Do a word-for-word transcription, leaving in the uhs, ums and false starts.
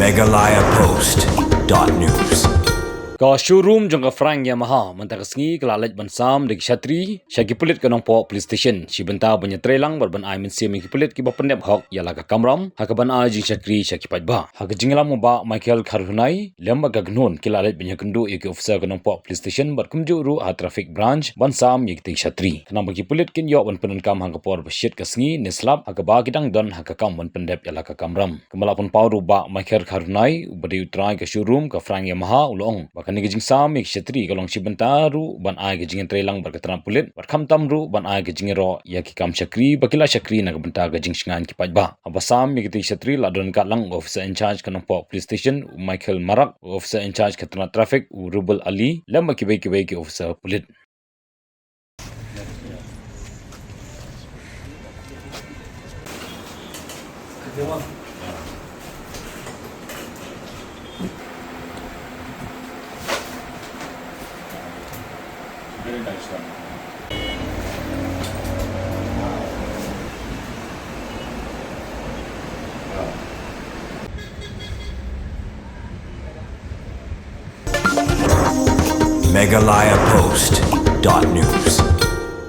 Meghalaya Post dot news. Ka showroom jong ka Frank Yamaha mynta ka sngi ka la leit ban sam da ki shatri sha ki pulit ka Nongpoh Police Station, shi bynta ban ïatreilang bad ban ai mynsiem ïa ki pulit kiba pyndep hok ïa la ka kamram ha kaban ai jingshakri sha ki paidbah. Ha ka jingïalam u Bah Michael Kharhunai lem bad ka kynhun ki la leit ban ïakynduh ïa ki officer ka Nongpoh Police Station bad kumjuh ruh ha Traffic Branch ban sam ïa kitei ki shatri. Khnang ba ki pulit kin ïoh ban pyndonkam ha ka por ba shit ka sngi ne slap ha kaba ki dang don ha ka kam ban pyndep ïa la ka kamram. Kumba la pynpaw ruh u Bah Michael Kharhunai uba dei u trai ka showroom ka Frank Yamaha u la ong ba kane ka jingsam ïa ki shatri ka long shi bynta ruh ban ai ka jingïatreilang bad ka tnat pulit bad khamtam ruh ban ai ka jingïaroh ïa ki kam shakri ba ki la shakri na ka bynta ka jingshngaiñ ki paidbah. Haba sam ïa kitei ki shatri la don ryngkat lang u officer in charge ka Nongpoh Police Station u Michael Marak, u officer in charge ka tnat traffic u Rubel Ali lem bad kiwei kiwei ki officer pulit. Very nice one. Meghalaya Post dot news.